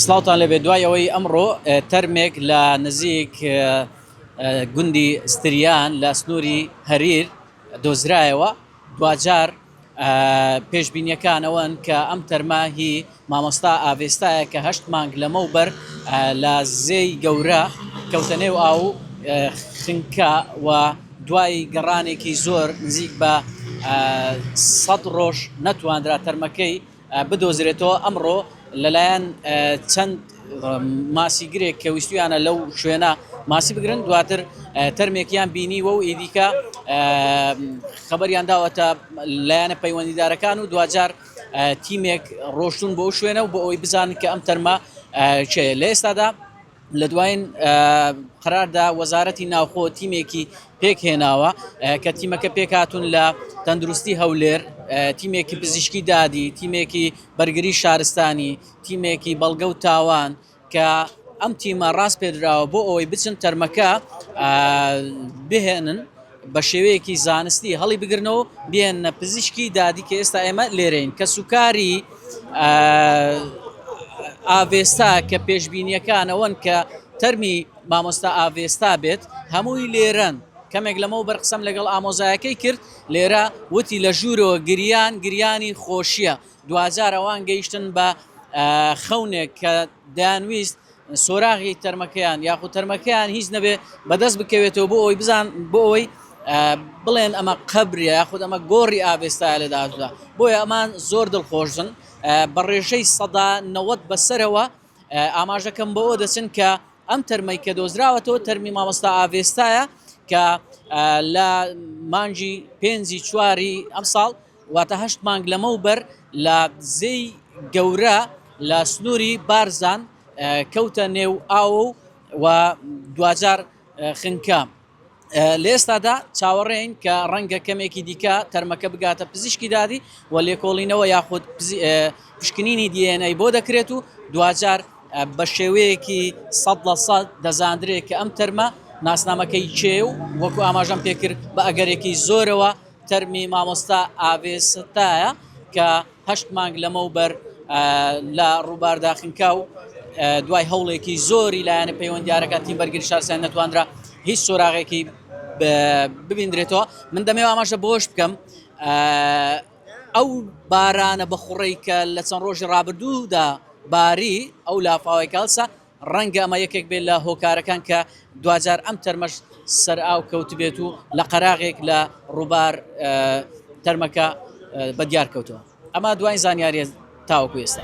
سڵاوتان لێبێت دوای ئەوەی ئەمڕۆ تەرمێک لە نزیک گوندی ستریان لە سنووری هەریر دۆزرایەوە دواجار پێشبینیەکان ئەوەن کە ئەم تەرمە هی مامۆستا ئاڤێستایە کە هەشت مانگ لەمەوبەر لە زێی گەورە کەوتە نێو ئاو و خنکا و دوای گەڕانێکی زۆر نزیک بە سەد ڕۆژ نەتواندرا تەرمەکەی بدۆزرێتەوە، ئەمڕۆ لەلایەن چەند ماسیگرێک کە ویستویانە لەو شوێنە ماسی بگرن دواتر تەرمێکیان بینیوە و ئیدیکە خەبەریان داوەتە لایەنە پەیوەندیدارەکان و دواجار تیمێک ڕۆشتون بۆ شوێنە و بۆ ئەوەی بزانن کە ئەم تەرمە چێ لە ئێستادا لە دوایین قەراردا وەزارەتی ناوخۆ تیمێکی پێکهێناوە کە تیمەکە پێکهاتوون لە تەندروستی هەولێر، تیمێکی پزیشکی دادی، تیمێکی بەرگری شارستانی، تیمێکی بەڵگە و تاوان کە ئەم تیمە ڕاسپێردراوە بۆ ئەوەی بچن تەرمەکە بهێنن بە شێوەیەکی زانستی هەڵی بگرنەوە بێنە پزیشکی دادی کە ئێستا ئێمە لێرەین کەسوکاری ئاڤێستا کە پێشبینیەکانەوەن کە تەرمی مامۆستا ئاڤێستا بێت هەمووی لێرەن کەمێک لەمەو بەر قسەم لەگەڵ ئامۆزایەکەی کرد لێرە وتی لە ژوورەوە گریان گریانی خۆشیە دواجار ئەوان گەیشتن بە خەونێک کە دەیانویست سۆراغی تەرمەکەیان یاخود تەرمەکەیان هیچ نەبێ بەدەست بکەوێتەوە بۆ ئەوەی بزان بۆ ئەوەی بڵێن ئەمە قەبریە یاخود ئەمە گۆڕی ئاڤێستایە لە داهاتوودا بۆیە ئەمان زۆر دڵخۆشن بە ڕێژەی سەدا 90 بەسەرەوە ئاماژەکەم بەوە دەچن کە ئەم تەرمەی کە دۆزراوەتەوە تەرمی مامۆستا ئاڤێستایە کە لە مانگی پێنجی چواری ئەمساڵ واتە هەشت مانگ لەمەوبەر لە زێی گەورە لە سنووری بارزان کەوتە نێو ئاو و دواجار خنکا. لە ئێستادا چاوەڕێین کە ڕەنگە کەمێکی دیکە تەرمەکە بگاتە پزیشکی دادی و لێکۆڵینەوە یاخود پشکنینی DNA بۆ دەکرێت و دواجار بە شێوەیەکی سەد لە سەد دەزاندرێت کە ئەم تەرمە ناسنامەکەی کێ و وەکو ئاماژەم پێکرد بە ئەگەرێکی زۆرەوە تەرمی مامۆستا ئاڤێستایە کە هەشت مانگ لەمەوبەر لە ڕووباردا خنکا و دوای هەوڵێکی زۆری لایەنە پەیوەندیارەکان تیم بەرگری شارستانی نەتواندرا هیچ سۆراغێکی ببیندرێتەوە من دەمەوێت ئاماژە بۆش بکەم ئەو بارانە بەخوڕەی کە لە چەند ڕۆژی ڕابردوودا باری ئەو لافاوەی کالسا ڕەنگە ئەمە یەکێک بێت لە هۆکارەکان کە دواجار ئەم تەرمەش سەرئاو کەوتبێت و لە قەراغێک لە ڕووبار تەرمەکە بەدیار کەوتووە. ئەمە دواین زانیاریە تاوەکو ئێستا.